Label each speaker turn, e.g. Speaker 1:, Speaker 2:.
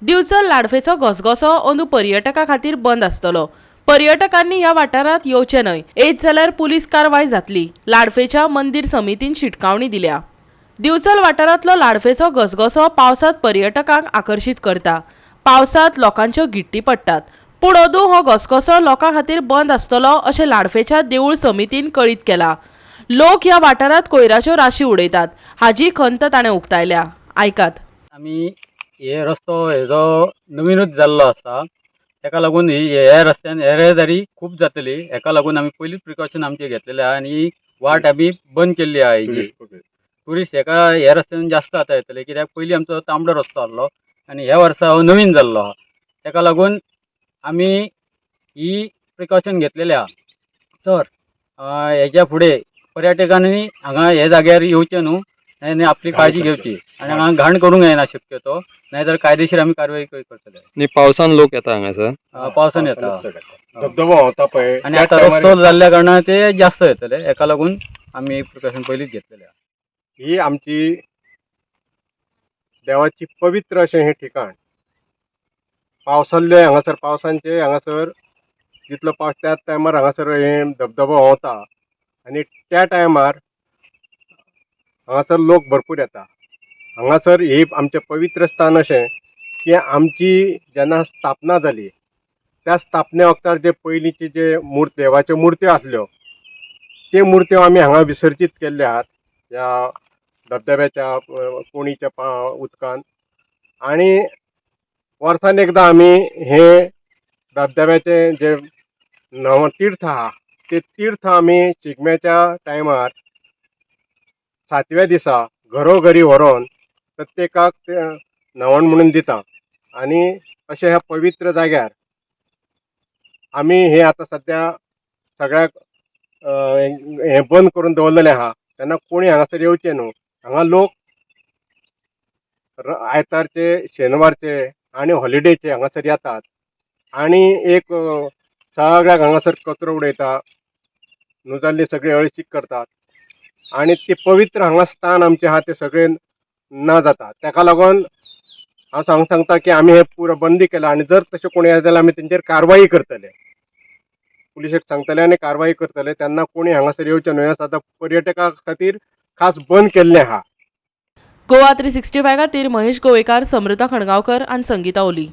Speaker 1: दिवचल लाडफेचो घसघसो अंदू पर्यटकां खातीर बंद आसतलो. पर्यटकांनी ह्या वाठारांत येवचें न्हय, येत जाल्यार पुलीस कारवाय जातली. लाडफेच्या मंदीर समितीन शिटकावणी दिल्या. दिवचल वाठारांतलो लाडफेचो घसघसो पावसांत पर्यटकांक आकर्शीत करता. पावसांत लोकांच्यो घिट्टी पडटात. पूण अंदू हो घसघसो लोकां खातीर बंद आसतलो अशें लाडफेच्या देवूळ समितीन कळीत केलां. लोक ह्या वाठारांत कोयराच्यो राशी उडयतात हाजी खंत ताणें उक्तायल्या. आयकात.
Speaker 2: आमी हे रस्तो हेजो नवीनूच जाल्लो आसा, तेका लागून ही ह्या रस्त्यान येरादारी खूब जातली. हेका लागून आमी पयलींच प्रिकॉशन आमचे घेतलेले आहा आनी ही वाट आमी बंद केल्ली आहा. हेजी ट्युरिस्ट हेका ह्या रस्त्यान जास्त आतां येतले, कित्याक पयलीं आमचो तांबडो रस्तो आहलो आनी ह्या वर्सा हो नवीन जाल्लो आहा. तेका लागून आमी ही प्रिकॉशन घेतलेले आहा. तर हेच्या फुडें पर्यटकांनी हांगा ह्या जाग्यार येवचें न्हू आनी आपली काळजी घेवची आनी हांगा घाण करूंक जायना शक्यतो, नाही तर कायदेशीर आमी कारवाई करतले.
Speaker 3: आनी पावसान लोक येता हांगासर?
Speaker 2: पावसान येता.
Speaker 4: धबधबो व्हांवता पळय
Speaker 2: आनी
Speaker 4: त्या
Speaker 2: आतां
Speaker 4: टायमार
Speaker 2: रस्तो जाल्ल्या कारणान ते जास्त येतले, हेका लागून आमी प्रिकॉशन पयलींच घेतलेले आहा.
Speaker 4: ही आमची देवाची पवित्र अशें हें ठिकाण. पावसाले हांगासर, पावसांचे हांगासर जितलो पावस त्याच टायमार हांगासर हें धबधबो व्हांवता आनी त्या टायमार हांगासर लोक भरपूर येता. हांगासर ही आमचें पवित्र स्थान अशें की आमची जेन्ना स्थापना जाली त्या स्थापने वखतार जे पयलींचे जे मूर्त देवाच्यो मुर्त्यो आसल्यो त्यो मुर्त्यो आमी हांगा विसर्जीत केल्ले आहात ह्या धबधब्याच्या कोणीच्या उदकान. आनी वर्सान एकदां आमी हे धबधब्याचें जें नव तीर्थ आहा ते तीर्थ आमी शिगम्याच्या टायमार सातव्या दिसा घरोघरी व्हरोन प्रत्येकाक ते न्हावण म्हणून दिता. आनी अशें ह्या पवित्र जाग्यार आमी हे आतां सद्या सगळ्याक हें बंद करून दवरलेलें आहा. तेन्ना कोणी हांगासर येवचें न्हू. हांगा लोक आयतारचे, शेनवारचे आनी हॉलिडेचे हांगासर येतात आनी एक सगळ्याक हांगासर कचरो उडयता, न्हू जाल्ली सगळी अळशीक करतात आनी ती पवित्र हांगा स्थान आमचें आहा तें सगळें ना जाता. तेका लागून हांव सांगता की आमी हें पुरो बंदी केलां आनी जर तशें कोणी येत जाल्यार आमी तेंचेर कारवाई करतले, पुलिशेक सांगतले आनी कारवाई करतले. तेन्ना कोणी हांगासर येवचें न्हय. आतां पर्यटका खातीर खास बंद केल्लें आहा.
Speaker 1: गोवा 365 खातीर महेश गोवेकार, समृता खणगांवकर आनी संगीता ओली.